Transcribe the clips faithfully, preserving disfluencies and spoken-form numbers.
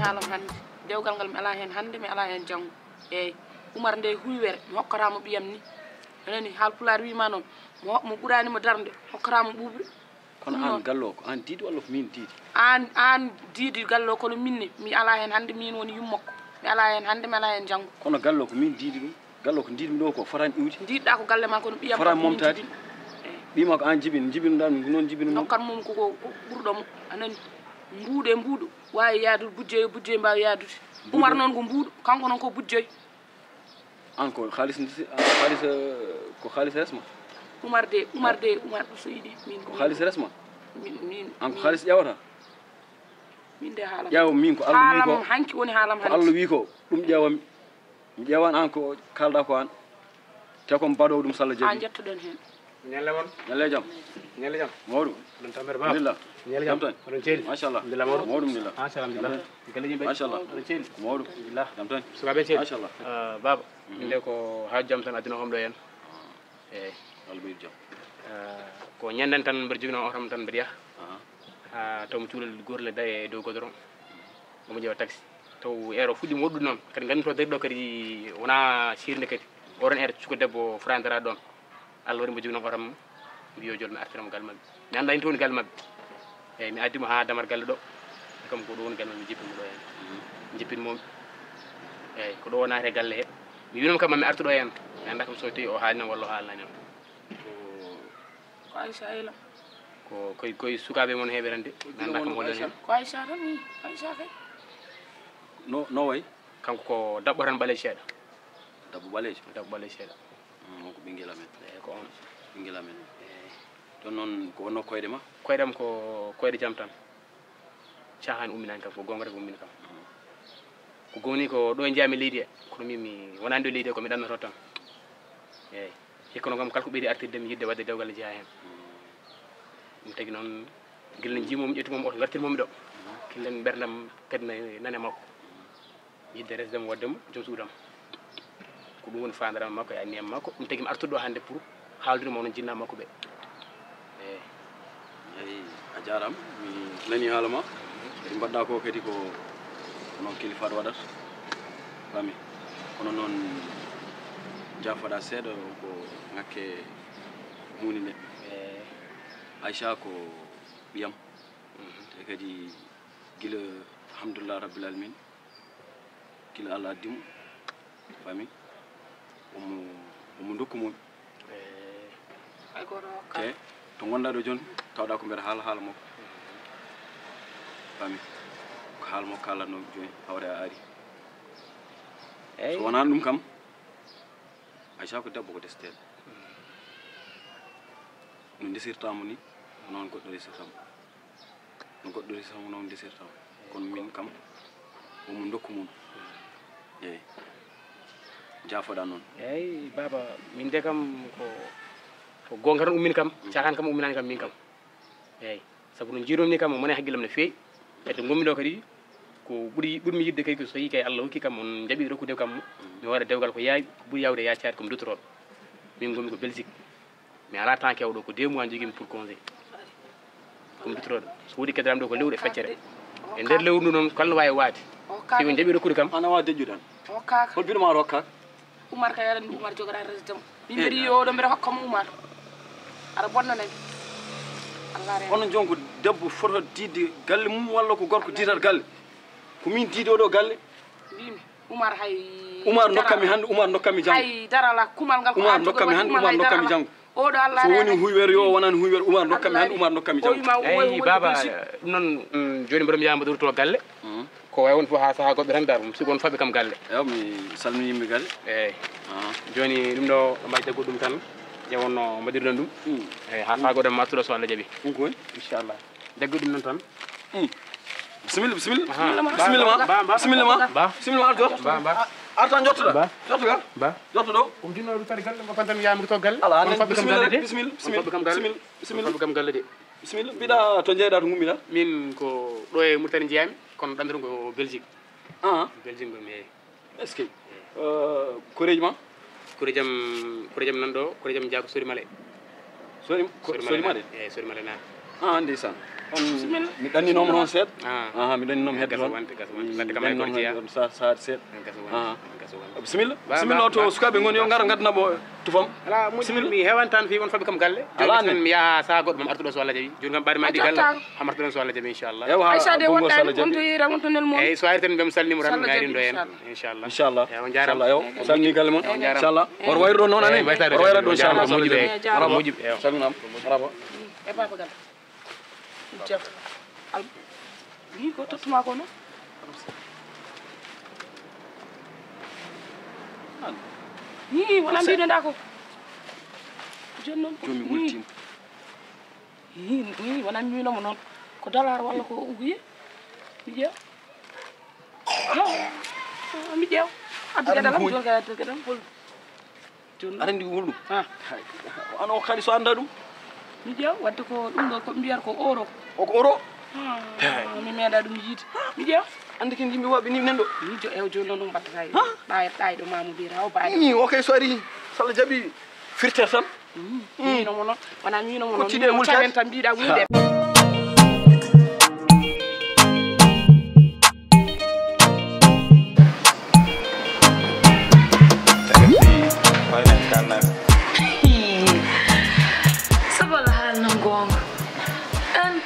Haalam hannde. Dewgal ngal mi alaa heen hannde, mi alaa heen janngo. Eey, Umar nde huywere, mi hokkata mo ɓiyam ni. A nani, haal pulaar wiima noon, mo, mo ɓuraani mo darnde, hokkata mo ɓuuɓri. Kono aan gallo o, ko aan diidi walla ko miin diidi? Aan, aan diidi gallo o, kono min ne, mi alaa heen hannde, miin woni yummakko. Mi alaa heen hannde, mi alaa heen janngo. Kono gallo o, ko miin diidi ɗum? Gallo o, ko ndiidmi ɗo ko, fotaani iwde? Ndiiɗɗa ko galle ma, kono ɓiyam fotaani momtaade? Eey. Ɓiyma ko aan jibini, jibinoɗaa ɗum, ko noon jibini mo? Nokkat mum ko, ko, ko ɓurɗo mo. A nani? Mbuuɗo e mbuuɗo, waawi yaadude, bujjoy e bujjoy mbaawi yaadude. Mbuuɗo. Umar noon ko mbuuɗo, kanko noon ko bujjoy. Aan ko haalis ndisi-, aan ko haalis, eh, ko haalis resma? Umar de, Umar de, Umar so yiɗi, min ko haalis resma? Min, min, aan ko min haalis ƴeewata? Min de haalam. Ƴeewa min ko Allah wi ko. Haalam hanki woni haalam ko hanki. Allah wi ko, ɗum ƴeewami. Mi ƴeewan aan ko kaalɗaa ko aan. Te ko mi baɗoowo ɗum, so Allah jaɓi. Haa njettoɗon heen. Ñalle mon. Ñalle jam. Ñalle jam. Mawɗum. Oɗon tampere ba? Alhamdulillah. Ñalle jam. Jam tan. Oɗon ceeli? Machallah. Alhamdulillah mawɗo. Mawɗum, alhamdulillah. Machallah, alhamdulillah. Jam tan. Galle yimɓe? Machallah. Oɗon ceeli? Mawɗum. Alhamdulillah. Jam tan. Sukaaɓe ceeli? Machallah. Ah, baaba. Mhm. Min de ko haa jam tan aduna homɗo en. Eey. Allah ɓeydu jam. Ah, ko ñanden tan mbeɗa jogino oto am tan mbeɗa yaha. Aha. Haa taw mi cuulel gootel ne daye e dow godoron. Omo ƴeewa taxi. Taw eero fuɗɗiima woɗɗude noon. Kadi nganndumi to dari ɗo kadi wonaa siirde kadi. Oɗon eero cuko debbo fotaani daraade ɗoon. Allah waɗi mbo jogino oto am, mbiyo jol mi artira mo galle maɓɓe. Mi anndaa hino woni galle maɓɓe. Eey, mi addi mo haa damar galle ɗo. Kam ko ɗo woni galle maɓɓe, mi jippini mo ɗo heen. Mi jippini mo. Eey, ko ɗo o naati e galle he. Mi wiino mo kam mi artu ɗo heen. Mi anndaa kam so tawi o haalino walla o haalnaani noon. Ko, ko Aïcha Ayla. Ko, koye, koye sukaaɓe mon heɓe rende. Mi anndaa kam walla heen. Ko Aïcha tan, wi, Aïcha kay. No, no wayi? Kanko ko daɓɓo tan ɓaleejo seeɗa. Daɓɓo ɓaleejo? Daɓɓo ɓaleejo seeɗa. Mm, o ko ɓinngel amen. Eey, ko oon. Ɓinngel amen. Eey. Ɗon noon ko wonno koyɗe ma? Koyɗe am ko koyɗe jam tan. Caaxaan umminaani kam, ko goonga tan ko ummini kam. Mhm. Ko goonga ni ko ɗo njiyaami leydi he, kono min mi wonaani ɗo leydi he, ko mi ɗannoto tan. Eey. Hikka noon kam kala ko ɓeydi artirde mi yiɗde waɗde dewgal ne jeyaa heen. Mhm. Ɗum tagi noon, gila njiimi mo, mi ƴetti mo, oto ngartir mo mi ɗo. Mhm. Gila ɓerndam kadi nani e makko. Mhm. Yiɗde resde mo, waɗde mo joom suudu am. Ko ɗum woni faandaare am e makko e anniya am e makko. Ɗum tagi mi artude ɗo hannde pour haaldude mo onon jinnaaɓe makko ɓe. Eey. Eey, a jaaraama. Mi nanii haala ma. Kadi mbaɗɗaa ko kadi ko noon kilifaaɗo waɗata. Faami. Kono noon jaafoɗaa seeɗa ko ŋakke muuni neɗɗo. Eey. Aïcha ko ɓiyam. Mhm. Te kadi gila alhamdulillah rabbil alamin. Gila Allah addi mo, faami, omo, omo ndokku mo. Eey. Hay gooto hokkaaka. Te to ngonɗaa ɗo jooni, tawɗaa ko mbeɗa haala haala makko. Faami, ko haala makko kaalatnoo jooni, hawre a ari. Eey. So wonaano ɗum kam, Aïcha ko debbo ko deseteeɗo. No ndesirtaa mo ni, noon goɗɗo resirta mo. No goɗɗo resirta mo, noon ndesirta mo. Kono min kam, omo ndokku mum. Eey. Jaafoɗaa noon. Eey, baaba, min de kam ko, ko goonga tan ummini kam, caaxaan kam umminaani kam min kam. Eey, sabu no njiiɗon ni kam, omo nani hakkille am no feewi. Kadi ngonmi ɗo kadi, ko ɓuri, ɓurmi yiɗde kadi ko so yii kay Allah hokki kam, on njaɓi rokkude kam mo. Mi waɗa dewgal ko yaawi, ko ɓuri yaawde e yaacaade, ko mi duttotooɗo. Min ngonmi ko Belgique. Mi alaa temps keewɗo, ko deux mois njogiimi pour congé. Ko mi duttotooɗo. So woodi keddaram ɗo ko lewru e feccere. E nder lewru ndu noon, kala no waawi waade. Si on njaɓi rokkude kam. Ana waawi deƴƴude tan. Hol bino ma rokka? Umar kay aɗa anndi Umar jogataa resde mo. Min mbiɗa yiya oɗo mbiɗa hokka mo Umar. Aɗa bonnana mi. Allah reena. Onon jooni ko debbo fota diidde galle mum walla ko gorko diidata galle? Ko min diidi oɗo galle? Mbimi Umar hay Umar nokka mi hannde, Umar nokka mi janngo. Hay dara alaa, kumal ngal ko Umar nokka mi hannde, Umar nokka mi janngo. Oɗo Allah so woni huywere yo wonani huywere, Umar nokka mi hannde, Umar nokka mi janngo. Eyi baaba, ɗum noon, mm, jooni mboɗo mi yaha mboɗo rutto galle. Mhm. Ko wayi won fof haa sahaa goɗɗo tan mbiyaa ɗum, sibu on faɓɓi kam galle. Ewa, mi salmini yimɓe galle. Eeyi. Ah. Jooni ɗum ɗo, ɗo mbaɗi jaggude ɗum tan, ƴeewon no mbaɗirɗon ɗum. Mm. Eeyi, haa sahaa goɗɗo mi artuɗo so Allah jaɓi. Ɗum ko woni? Inchallah. Jaggude ɗum noon tan. Mm. Bisimilla, bisimilla. Aha. Bisimilla ma. Ba, ba. Bisimilla ma. Ba. Bisimilla ma, arto. Ba, ba. A-, arta jottoɗa. Ba. Jottoɗa. Ba. Jotto ɗo. Ko mi jinno ɗum kadi galle, ko fantan mi yaha mi rutto galle. Ala, on faɓɓi kam galle de. Bisimilla, bisimilla, bisimilla. On faɓɓi kam galle. Bisimilla, bisimilla. On faɓɓi kam galle de. Bisimilla, mbiɗa to jeyɗa, to ngummiɗa? Min ko ɗo e Mauritanie jeeyami, kono ɗanɗirmi ko Belgique. Ah. Belgique ngonmi, eeyi. Est-ce que, euh, koreeji ma? Koreeji am, koreeji am nan ɗo, koreeji am jeyaa ko Sori Male. Sori, ko, Sori Male Sori Male? Eeyi, Sori Male nan. Ah, ndeysaan. On, mi ɗanninooma noon seeɗa. Ah. Aha, mi ɗanninooma hedde toon. Gasa wonde, gasa wonde. Ladde kam ay ɗanninooma goto jeyaa. Hedde toon sa-, sa-, seeɗa. Gasa wonde, aha, gasa wonde. Bisimilla. Ba, bisimilla, ba, o to ba. Sukaaɓe ngoni, yo ngar, ngaddana mo tufam. Ala, moƴƴi, bisimilla. Mi heewan tan fii won faaɓe kam galle. Alaa jooni ne. Mi yaha saha goɗɗo, mam artuɗo so Allah jaɓi. Jooni kam ɓaade ma a addi galle, ƴetta. Mam artuɗo so Allah jaɓi, inchallah. Ewa, ha Aïssa de bongo wontaani, so Allah jaɓi. On to yeeyra, on to nel mo. Eeyi, so ari tan, mbiyam salnimo tan, so Allah jaɓi, mi ari ɗo en. Inchallah. Inchallah. Inchallah. Ewa, on jaaraama. Inchallah, ewa. On salmini galle mon. Ewa, on jaaraama. Inchallah. Ewa. On wayru ɗo noon, amin. Ewa, on wayru ɗo, inchallah. Moƴƴi ɓe. Moƴƴi ɓe. Salminama. Marhaba. E baaba gal. Jam. Al-, ni ko tottuma ko noon. Ni wona mbiɗo nda ko. Jooni noon ko. Jooni ni. Wultima. Hi, hi, wona mi wiinoma noon. Ko dollar walla ko uguye? Mi ƴeewa. Yo, mi ƴeewa. Addu geɗal am, jooni kay addu geɗal am, hol. Jooni. Aɗa anndi ko woni ɗum? Ah. Hay, ano kadi so annda ɗum? Mi ƴeewa, wadde ko ɗum ɗo ko mbiyata ko euro. O ko euro? Ah, mi meeɗa ɗum yiide. Mi ƴeewa. Anndi ken yimɓe waɓe ni nan ɗo. Mi jo-, ew, jooni noon ɗum mbaɗata kay. Ha? Ɗay-, ɗayɗo ma mo mbiyata o baɗa. Ni, o kay so ari, so Allah jaɓi, firtere tan. Mm. Mm. Miino mo noon, wona miino mo noon. Kuccide e multaade. Cahen tan mbiɗa wuyde. Sabola haalno goonga. An,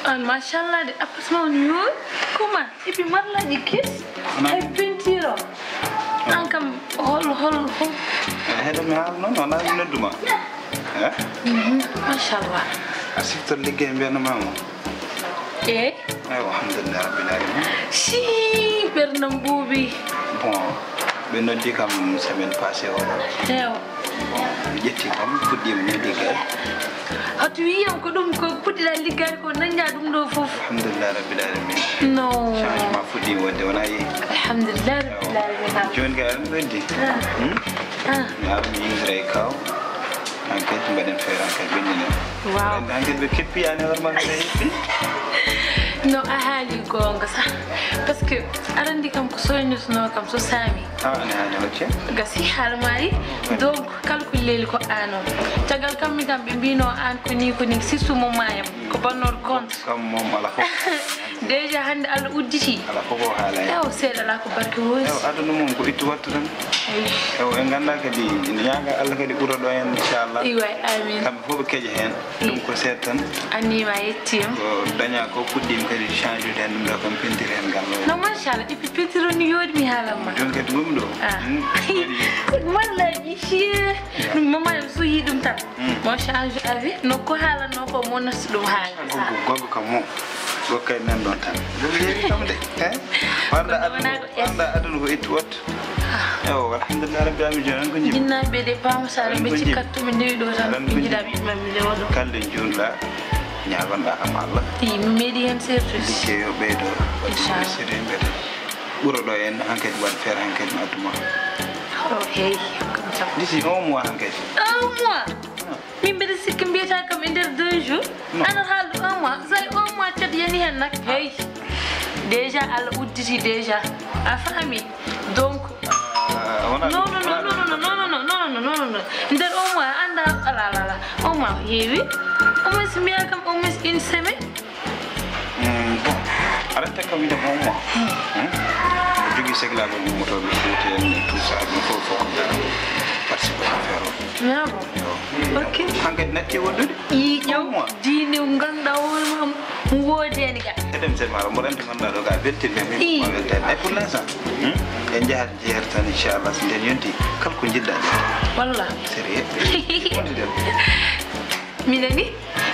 an, machallah de, appartement on yooɗi. Comment? Et puis, matelas ji kes, ay peinture o. An kam, hol, hol, hol. Heɗo mi haala noon, wona mi nodduma. Eh? Mhm, machallah. A siftor liggey mbiyanoma mo. Eey. Ay, alhamdulillah rabbil alamin. Si, ɓernam buubi. Bon, ɓe noddi kam semaine passée o ɗo. Ewa. Bon, mi ƴetti kam, puɗɗiima ni liggey. Hoto wiyam ko ɗum ko puɗɗiɗa liggaade ko, nannja ɗum ɗo fof. Alhamdulillah rabbil alamin. No. Changement fuɗɗiima waɗde, wona yehi. Alhamdulillah rabbil alamin. Jooni kay aɗa weddi. Ah. Hmm? Ah. Mi ara mi yewtira e kaw. Enquête mbaɗen feere enquête ɓenndinen. Waaw. Enquête ɓe keppi yani hoore ma kadi a yeppi. No a haali goonga sah. Parce que aɗa anndi kam ko soññotonoo kam so saami. Ah, ana haali hocce. Gasi haala maari. Donc, kala ko leeli ko aan on. Caggal kam, min kam, ɓe mbino aan ko ni, ko ni, surtout mo maayam, ko bannooɗo compte. Kam moom, ala fof. Déjà, hannde Allah udditi. Ala fof ko haala hen. Ew, seeɗa ala ko barke woodi. Ew, aduna mum ko ittu wattu tan. Ew, en ngannda kadi, ene ñaaga Allah kadi ɓura ɗo hen, inchallah. Iwa, amin. Kamɓe fof ɓe keƴa hen. Ɗum ko seeɗa tan. Anniyam yettiima. Ko daña ko puɗɗiima kadi change ude hen ɗum ɗo kam peinture hen ngal. No, machallah, et puis peinture o ni yooɗi mi haalan ma. Jooni kadi ngonmi ɗo. Ah. Hmm, waɗi. Wallahi, chie. Ya. Ɗum mama en so yi ɗum tan. Hmm. Mo change avis, no ko haalanno ko mo nasta ɗum haala. Ah, gogo, gogo kam mo. Gogo kay nan ɗon tan. Gogo yeeri kam de. Eh? Wanda aduna, wanda aduna ko ittu wattu. Ewa, alhamdulillah rabbil alamin, jooni ko jiɗmi. Jinnaaɓe de paama sara ɓe cikkat to ɓe ndewi ɗo tan, ɓe njiɗa ɓiɓɓe maɓɓe nde waɗo. Kalde njuulɗa, ñaagonɗa kam Allah. Ii, mi meeɗi heen surtout. Liggey o ɓeydo, waɗi sirri mbete. Ɓuro ɗo en hankadi waɗ feere hankadi no adduma. Oh, hey, kam jam. D'ici un mois hankadi. Un mois? Ah. Min mbiɗa sikki mbiyata kam e nder deux jours. Non. Ana haalde un mois. So tawi un mois caggal yani hen nak. Hey. Déjà Allah udditi déjà. A faami? Donc, ah, wona non, ɗum, non, wona non, ɗum. Non, non, non, non, non, non, non, non. Nder un mois, anda, ala, ala, ala. Un mois heewi. Au moins, mbiya kam au moins une semaine. Hmm, bon, aɗa anndi kam wiide mo mo. Hmm? Mo jogii seglagol ummotooɓe Fuuta en, tout ça, ɗum fof, fof ko dara. Participer affaire o. Ah bon? Yo. Ok. Hankadi natti e wondude. Ii, ƴeew, diine ngannduɗaa hoore ma, mo woodani ga. Eɗen sel mara, mboɗo anndi ngannduɗaa ɗo ga weltirde min, ii, ma weltani. Et pour l'instant, hmm? En njahat jeer tan, inchallah, so nden yonti, kala ko njiɗɗa. Wallah. Sérieux. Wonde dem. Miɗa ni?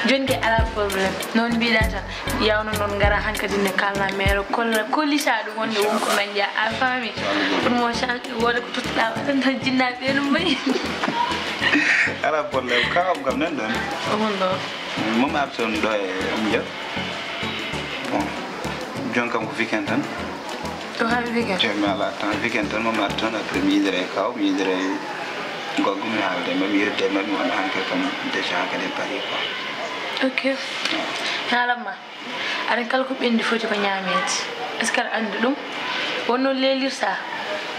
Jooni kay alaa problème. Noon mbiɗa tan, yawno noon ngara hankadi ne kalna meere kolla, kollita ɗum wonde won ko nannja. A faami? Inchallah. Pour mo change, wooda ko tottuɗa waɗan tan jinnaaɓe ɓe no mbayi. Alaa problème. Ka am kam nan ɗon. Ko honɗon? Moom arton ɗo e Amdia. Bon, jooni kam ko weekend tan. Ko haa weekend? Jooni mi alaa temps, weekend tan, mo mi arta toon, après mi yidira e kaw, mi yidira e goggo, mi haalda e maɓɓe, mi yewtida e maɓɓe, mi wona hankadi kam déjà hankadi en parii quoi. Ok. Waaw. Haalan ma, aɗa kala ko ɓenndi foti ko ñaameede. Est-ce que aɗa anndi ɗum? Wonno leelirta?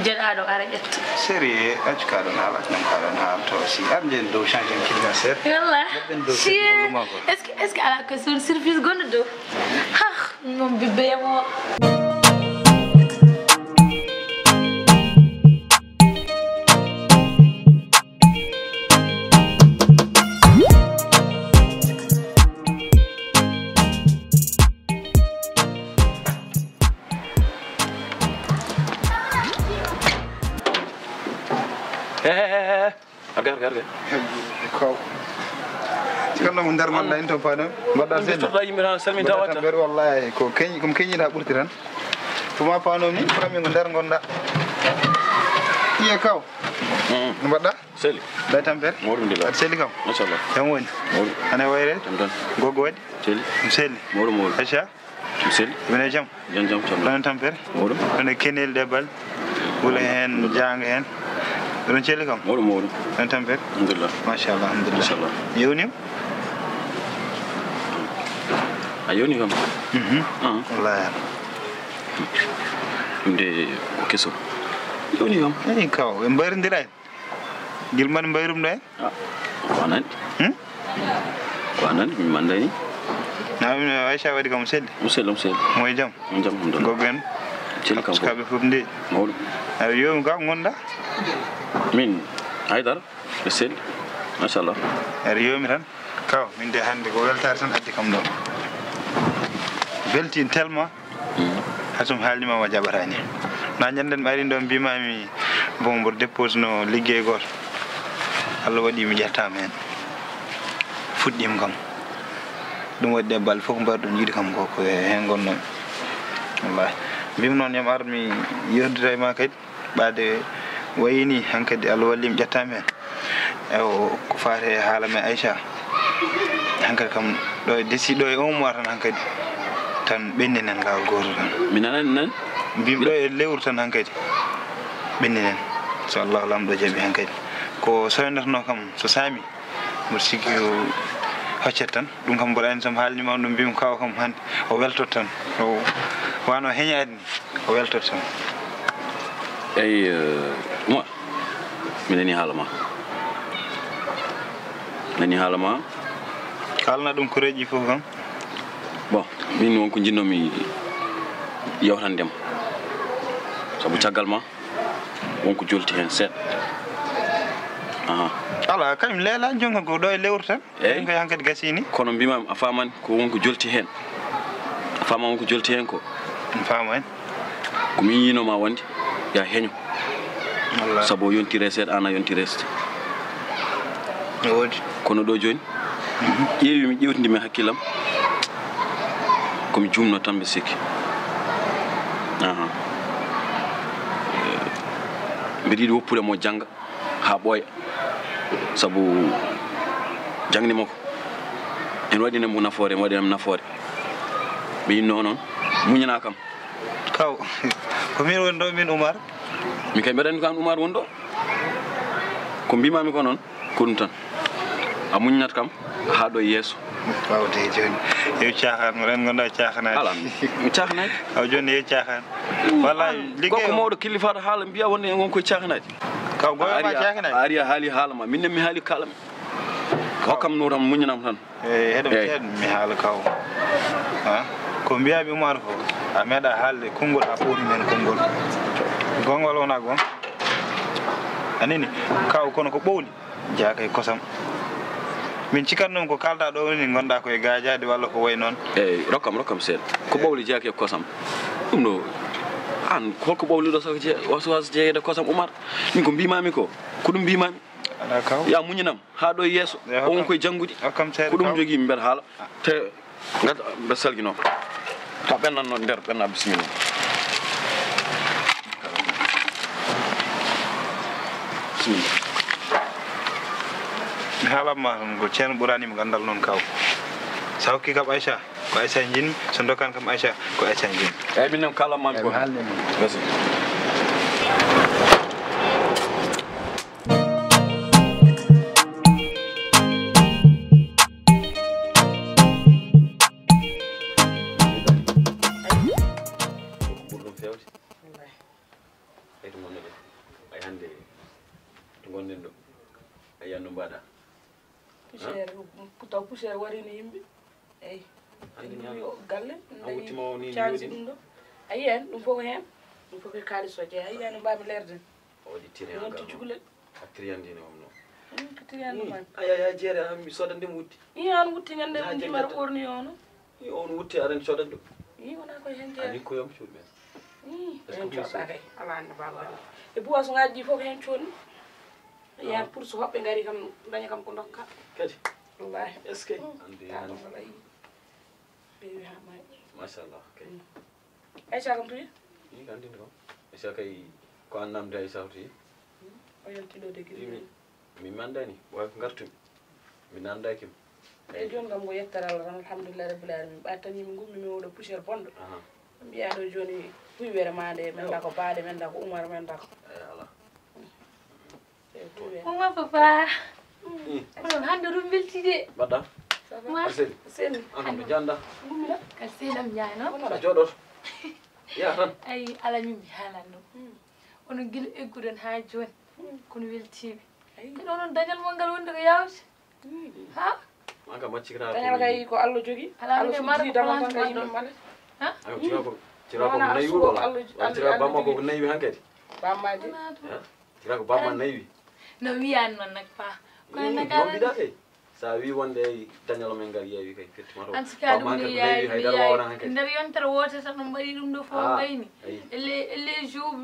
Jeɗaɗo ara ƴetto. Sérieux, accu ka ɗon haala, accu ɗon ka ɗon haala to si. Ar njen dow change en kilga seeɗa. Walla. Neɗɗen dow seeɗa. Est-ce que, est-ce que ala ko son surprise gonɗo dow? Ha, mon bibbe yamo. He he he he. Arga arga arga. Kaw. Kanno mo nder man layin to paɗon. Mbaɗɗa seeɗa. Totta yimɓe tan salminta watta. Wallahi ko keñi, ko keñiɗa ɓurti tan. Tuma pano mi, fami ko nder gonda. Iye kaw. Mbaɗɗa? Seli. Day tampere? Mawɗum ndi la. Aɗa seli kam? Machallah. Jam woni? Mawɗum. Ana wayre? Jam tan. Gogo waɗi? Seli. Seli. Mawɗum mawɗum. Acha? Seli. Wona jam? Jam jam jam. Ɗon tampere? Mawɗum. Ɗon e kenel ɗe bal. Wula heen, jaanga heen. Ɗon celi kam? Mawɗum mawɗum. Ɗon tampere? Alhamdulillah. Machallah, alhamdulillah. Machallah. Yewnim? A yoni kam? Mhm. Ah. Wallahi. Ɗum de keso. Yoni kam? Eyi kaw, en mbayrondiray. Gilman mbayrum ɗo en? Ah, ko anani. Hmm? Ko anani, mi mandani. Na mi Aisha waɗi kam sel. Mo sel, mo sel. Mo e jam. Mo jam, alhamdulillah. Gogo en. Sel kam. Sukaɓe fof nde. Mawɗo. Aɗa yoomi ka gonda? Min, haydara. Ɓe selli. Machallah. Aɗa yoomi tan. Kaw, min de hannde ko weltaare tan addi kam ɗo. Beltin tellement. Hasum haalnima ma jaɓatani. Na ñanden ɓe ari ɗo mbimami bon mboɗo dépose no liggey gooto. Allah waɗi mi ƴettama heen. Fuɗɗima kam. Ɗum waɗi ɗe balɗe fof mbaɗi ɗum yiɗi kam ko ko heen gonnomi. Wallahi. Mbimi noon yam ar mi yewtida e ma kadi. Ɓaade wayini hankadi Allah walli mi ƴettami heen. Ewo ko faati e haala men Aisha. Hankadi kam ɗo e desi ɗo e un mois tan hankadi tan ɓenninen laawol gooto tan. Mi nanani nan? Mbimi ɗo e lewru tan hankadi ɓenninen. So Allah lamɗo jaɓi hankadi. Ko soynatno kam so saami. Mboɗo sikki o hoccat tan. Ɗum kam mboɗo anndi so mi haalnima ɗum mbimi kaw kam hannde o weltot tan. O wano heñaade ni. O weltoto tan. Eyi, eh, Oumar, mi nani haala ma. Nani haala ma. Kaalna ɗum koreeji fof kam. Bon, min won ko njinnoomi yewtandema. Sabu caggal ma, won ko jolti heen seeɗa. Aha. Ala, kañum leela, jonka ko ɗo e lewru tan. Eyi. Ɗum kay hankadi gasini. Kono mbimami a famani ko won ko jolti heen. A famani won ko jolti heen ko. Mi famani. Ko min yinoma wonde ya heño. Wallahi. Sabu o yontire seeɗa, an a yontire seeɗa. No woodi. Kono ɗo jooni, ƴeewi mi ƴewtidi mi hakkillam. Ko mi jumno tan mbe sikki. Aha. Eh, mbeɗa yiɗi woppude mo jannga. Haa ɓooya. Sabu jaŋde makko ene waɗi nam nafoore, ene waɗi nam nafoore. Ɓe yinno noon, muñana kam. Kaw, ko min woni ɗo, min Oumar? Min kay mbeɗa anndi ko an Oumar woni ɗo. Ko mbimami ko noon, ko ɗum tan. A muñnat kam haa ɗo e yeeso. Waaw de jooni. Yo caaxaan, mo ren ngonɗa caaxaanaade. Alaa, mi caaxaanaade. Aw jooni yo caaxaan. Wallahi, an, liggey gorko o mawɗo killifaaɗo haala mbiya wonde en won koye caaxaanaade. Kaw goyo ma caaxaanaade. A ari a haali haala ma, min ne mi haali kaala mi. Hokkam no tan muñanam tan. Eh, heɗo mi haala kaw. Ha? Ko mbiyaɓe Umar ko a meeɗa haalde konngol a fowni men konngol. Gonga wala wona gonga. Anini, kaw kono ko ɓowli. Jeyaa kay kosam. Min cikat noon ko kaalɗaa ɗoo woni ngonɗaa ko e gaajaade walla ko wayi noon. Eey, rokkam, rokkam seeɗa. Ko ɓowli jeyaa kay kosam. Ɗum ɗo, aan, holko ɓowli ɗo saka je-, was-, was jeyeede kosam, Umar? Min ko mbiimaami ko, ko ɗum mbiimaami. Alaa kaw. Yaa muñanam, haa ɗo e yeeso, on koye janngude. Rokkam seeɗa kaw. Ko ɗum jogii mi mbeɗa haala. Te Ngat, mbe salgino. Ta ɓennan noon nder, ɓenna, bisimilla. Bisimilla. Mi haalan ma ko Ceerno ɓurani mo ganndal noon kaw. Sa hokki kam Aïcha, ko Aïcha njinmi, so ndokkan kam Aïcha, ko Aïcha njinmi. Eyyi, min noon kalan ma ko. Gasi. Poussière warino yimɓe. Eyi. Hannde ñaami. Yo galle. A wuttima o ni cansi ɗum ɗo. A yiyan ɗum fof ko heen. Ɗum fof ko kaalis o jeeya. A yiyan no mbaami leerde. O waɗi tiri. Wonti cukalel. A tiriyandini om no. Ko tiriyandi man. Aya ya jeere an mi soodande mo wutti. I an wutti ñande. Jimar ɓorni ono. I on wutti aɗa soodande ɗum. I wona koye heen jeere. Ani ko yom cuuɗi men. Heen coɗɗa kay. Ala anndi baba. E boisson ngaji ɗi fof ko heen coɗni. Yahat pour so hoɓɓe ngari kam, daña kam ko ndokka. Kadi. Wallahi. Est-ce que? Andi. Taɗo wala yi. Bewi ha may. Machallah kay. Aïcha kam tuyi? Ni kan din ko. Aïcha kay ko annam de Aïcha tuyi. O yalti ɗo de. Mi mandani, wa ko ngartumi. Mi nandaki mo. Eyi, jooni kam ko yettere Allah tan, alhamdulillahi rabbil alamin. Ɓay tan yimɓe ngummi mi oɗo poussière bonɗo. Mbiya ɗo jooni huywere ma nde, men da ko baade, men da ko umar, men da ko. Eyi, ala. Uma papa. Onon hannde ɗum welti de. Mbaɗɗa? Ma. Arseni. Seni. An kam to janda. Ngummina. Ka senam yaano. A jooɗoto. Ya tan. Ay, ala min mi haalan ɗum. Onon gila egguɗon haa jooni. Kono weltiiɓe. Kadi onon dañal mon ngal wonde ko yawde. Ha? An kam a cikata ko dañal kay ko Allah jogi. Ala Allah min mara suddiri ko damal tan kay yimɓe mala. Ha? An kam cika ko, cika ko nayi wuro wala. Wala cika bamma ko nayi hankadi. Bammaji. Ha? Cika ko bamma nayi. No wiyan non nak pa. Ko nak non bida kay. Sa wi wonde ay dañal men ngal yewi kay firti ma to. En tout cas ɗum ne yawi haydara wawna hankadi. Nder yontere wote tan ɗum mbaɗi ɗum ɗo fof gayni. Elle elle jour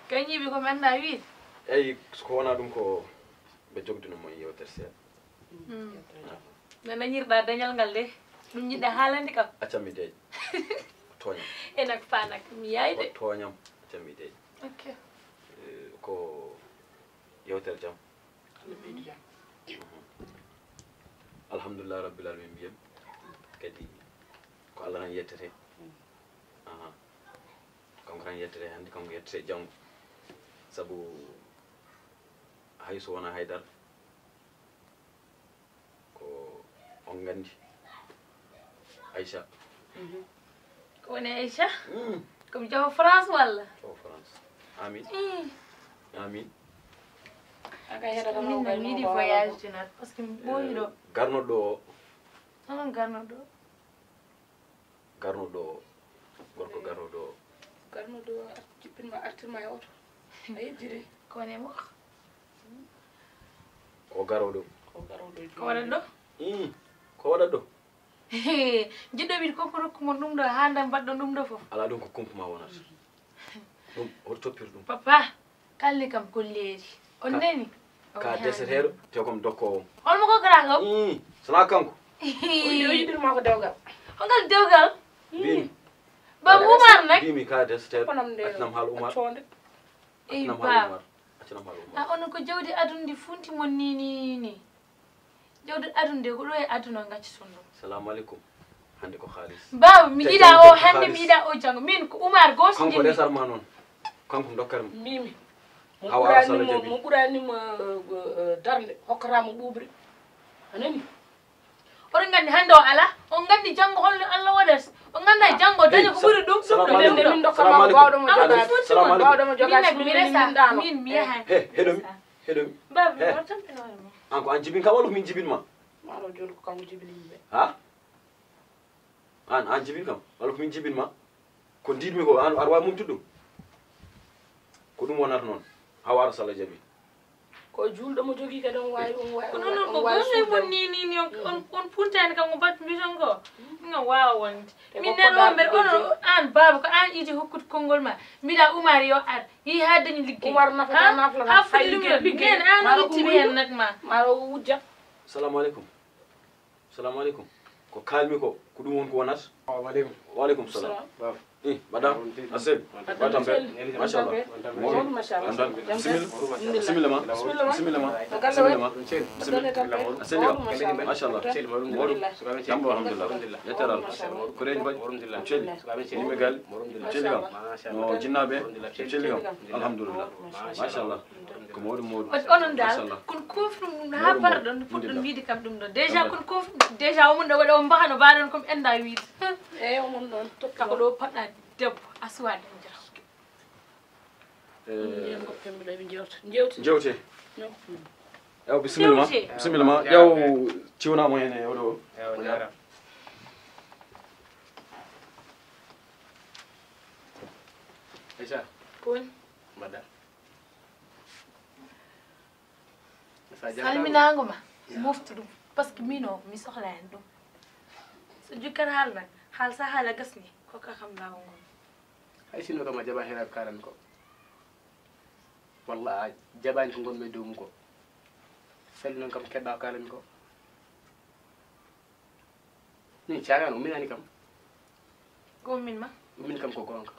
gañiɓe ko mi anda wiide. Eyi ko wona ɗum ko ɓe jogduno mo e yewtere seeɗa. No dañirɗa dañal ngal de? Ɗum jiɗɗa haalande kam? Acca mi deeƴ. Tooñam. E nak fa nak mi yaay de. Tooñam. Acca mi deeƴ. Ok. Ko yewtere jam. Alhamdulillah rabbil alamin mbiyam. Kadi ko Allah tan yettete. Aha. Kanko tan yettete hannde, kanko yettete janngo. Sabu hay so wona haydara, ko on nganndi Aïcha. Ko woni Aïcha? Ko mi jawo France walla? Jawo France. Amin. Amin. Min mi yiɗi voyage de nat parce que mi ɓooyi ɗo. Garno ɗo o. Onon garno ɗo. Garno ɗo o. Gorko garno ɗo o. Garno ɗo o jippinma artirma e oto. A yejjiri. Ko woni e mo? Ko garoɗo. Ko garoɗo. Ko waɗat ɗo? Ii, ko waɗat ɗo? Jiɗɗo wiide ko ko rokku mon ɗum ɗo haa nde mbaɗɗon ɗum ɗo fof. Ala ɗum ko kumpa ma wonata. Ɗum hoto toppir ɗum. Papa, kalli kam golleeri. On nani? Ka deseteeɗo te kom dokkoowo. Holmo ko gara kam? Ii, sona kanko. O yiɗirma ko dewgal. Hongal dewgal? Mbimi. Babu Umar nak? Mbimi ka deseteeɗo. Accinam haal Umar. Eyi baaba. Accinam haal Umar. A onon ko jawdi aduna ndi funti mon ni ni ni. Jawdi aduna nde ko ɗo e aduna o gacci sunno. Salamu aleykum. Hannde ko haalis. Baaba mi yiɗa o hannde mi yiɗa o janngo. Min ko Umar gooto kanko resar ma noon. Kanko dokkar mi. Mbimi. Mo ɓuranimo mo ɓuranimo darnde hokkata mo ɓuuɓri. A nani? Oɗon nganndi hannde o alaa, on nganndi janngo holno Allah waɗata. On nganndaa janngo daña ko ɓuri ɗum. Ɗum ɗo min dokkatma ko baawɗo mo jogaade. Baawɗo mo jogaade. Min mi resa, min mi yaha. He, heɗomi, heɗomi. Baaba mi wara tampinoore ma. An ko an jibin kam walla ko min jibin ma? Maaro jooni ko kanko jibini yimɓe. Ha? An an jibin kam walla ko min jibin ma? Ko ndiɗmi ko an aɗa waawi mumtude ɗum? Ko ɗum wonata noon. Hawa ara sala jabi. Ko juulɗo mo jogii kadi on waawi on waawi. Kono noon ko gonga e mon ni ni ni on on puntani kam ko battu mbiton ko. Nga waawa wonde. Min nen on mbeɗa onon an baaba ko an iji hokkude konngol ma. Mbiɗa Umar yo ar yi ha dañi liggey. Umar nafata nafla ha foti ɗum liggey. Min an o ittimi hen nak ma. Maro wujja. Salamu aleykum. Salamu aleykum. Ko kalmi ko ko ɗum won ko wonata. Waaleykum salam. I mbaɗa a sel. Batam be machallah. Moɗo bisimilla bisimilla ma bisimilla ma bisimilla ma. A seli kam machallah. Moɗo jambo alhamdulillah. Yettere Allah. Koreeji mbaɗi celi. Yimɓe gal celi kam. No jinnaɓe celi kam. Alhamdulillah. Machallah. Ko mawɗum mawɗum. Waɗi onon dal kon confirme ɗum ha parɗon puɗɗon wiide kam ɗum ɗo déjà kon confirme déjà omon ɗo waɗa o mbahano mbaɗon kom enda wiide. Eyi omon ɗon tokka ko ɗo paɗɗa debbo a suwa dañde. Yen goppe mbiɗo ɓe jewta jewta jewte. Yo, bisimilla ma. Bisimilla ma. Yo, ciwna mo hene oɗo. Yo, jaaraama. Aïcha. Kun. Mbaɗɗa. Salminaango ma, moftu ɗum. Parce que min o, mi sohla heen ɗum. So jukkat haala nak, haal sa haala gasni, ko ka kam laawol ngol. Hay sinno kam a jaɓa heen ko kaalan ko. Walla a jaɓaani ko ngonmi e dow mum ko. Salminan kam keɗɗa ko kaalan ko. Min caagaan, umminaani kam. Ko ummin ma? Ummin kam ko goonga.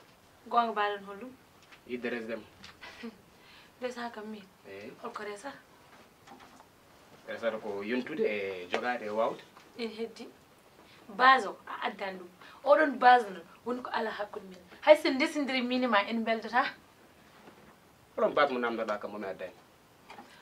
Goonga mbaɗen holɗum? Yidde resde ma. Resa kam min? Eey. Holko resata? Resata ko yontude e jogaade e waawde. Ina heddi. Base o, a addan ɗum. Oɗon base noon, woni ko ala hakkunde men. Hay so ndesindiri min e ma en mbeldataa. Oɗon base mo namdoɗaa kam, mo mi addani.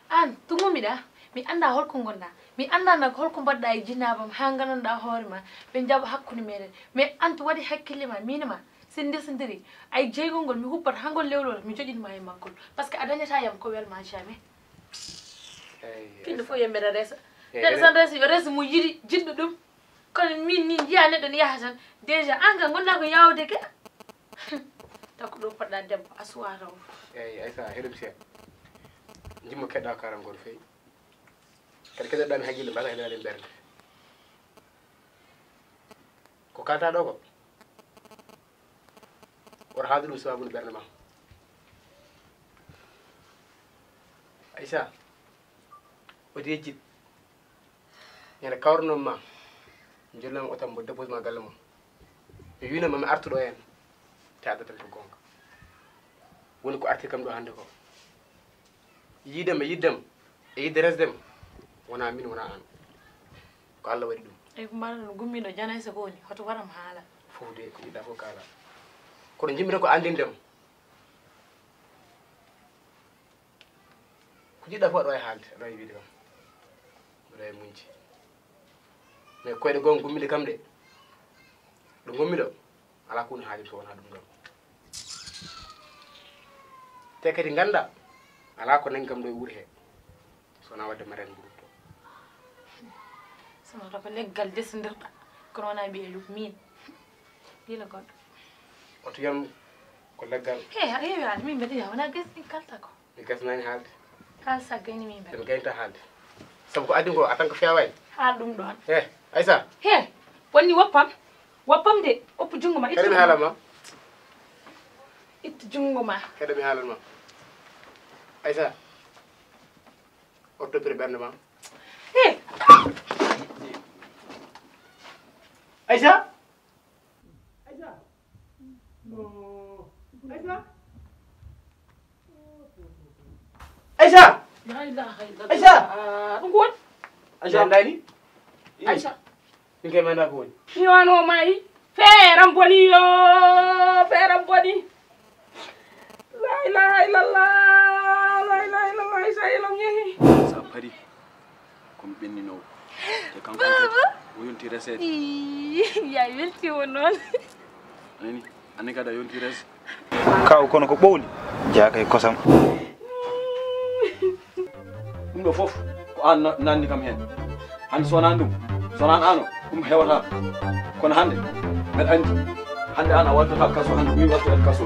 Aan, to ngummiɗaa, mi anndaa holko ngonɗaa. Mi anndaa nak holko mbaɗɗaa e jinnaabam haa ngananɗaa hoore ma, ɓe njaɓa hakkunde meɗen. Mais aan, to waɗi hakkille ma, miin e ma, so en ndesindiri, ay jeygol ngol, mi huppat haa ngol lewlol, mi joƴin ma e maggol. Parce que a dañataa yam ko wel ma jamais. Eey, pinɗo fof yo mbeɗa resa. Eey, neɗɗo tan resa, yo resa mo yiɗi, jiɗɗo ɗum. Kono min, min njiya neɗɗo ne yaha tan, déjà aan kam ngonɗaa ko yawde ke. Taw ko ɗo poɗɗa debbo, a suwa taw. Eey, Aïssa, heɗum seeɗa. Jimmo keɗɗa karam goto feewi. Kadi keɗoɗami hakkille, mbasa heɗaɗen ɓernde. Ko kalta ɗo ko? Wota haaldu ɗum sababude ɓernde ma. Aïssa, o yejjit. Ñande kawrunomi ma, jollami oto mbo dépose ma galle mum. Mi winoma mi artu ɗo heen, te addatam ko goonga. Woni ko artir kam ɗo hannde ko. Yiidam e yiddam e yidde resdem, wona min, wona aan. Ko Allah waɗi ɗum. Eyi, ko mbaɗa ɗum, gummiɗo janaysa ko woni, hoto waram haala. Fof de, ko yiɗɗa fof kaala. Kono jimmi tan ko anndindem. Ko jiɗɗa fof aɗa waawi haalde, aɗa waawi wiide kam. Aɗa waawi muñde. Mais koyɗe goonga gummiɗe kam de, ɗo ngonmi ɗo, alaa ko woni haaju so wonaa ɗum ɗon. Te kadi ngannda, alaa ko nangi kam ɗo e wuuro he, so wonaa waɗde maren mburu to. Sono to ko leggal desindirɗa, kono wonaa mbiye luk min. Gila goɗɗo. Oto yam ko leggal. He, a heewi haalde, min mbeɗa yiya, wonaa gas ɗin kalta ko. Mi gasnaani haalde. Haal sa gayni min mbeɗa. Ɗum gaynta haalde. Sabu ko addi ko, a tan ko feewaani. Haal ɗum ɗoon. He, Aïssa. He, wonni woppam. Woppam de, oppu junngo ma, ittu. Kadi mi haalan ma. Ittu junngo ma. Kadi mi haalan ma. Aïssa. O toppiri ɓernde ma. He. Aïssa. Aïssa! No. Aïssa! Aïssa! La ilaha illallah. Aïssa! Ah, ɗum ko woni? Aïssa, a ndaari? Aïssa. Min kay mi anndaa ko woni. Mi wano maayi. Feeram boni yo, feeram boni. La ilaha illallah, la ilaha illallah, Aïssa, elon yehi. Sa pari. Ko mi ɓenninoowo. Te kanko kadi, o yonti reseede. Ii, ya welti o noon. Anani, anani kadi a yonti res. Kaw kono ko ɓowli, jaaka e kosam. Ɗum ɗo fof, ko aan na-, nanni kam heen. Hannde so wonaan ɗum, so wonaan aan o, ɗum heewata. Kono hannde, mbeɗa anndi, hannde aan a wartata kaso, hannde min wartoyat kaso.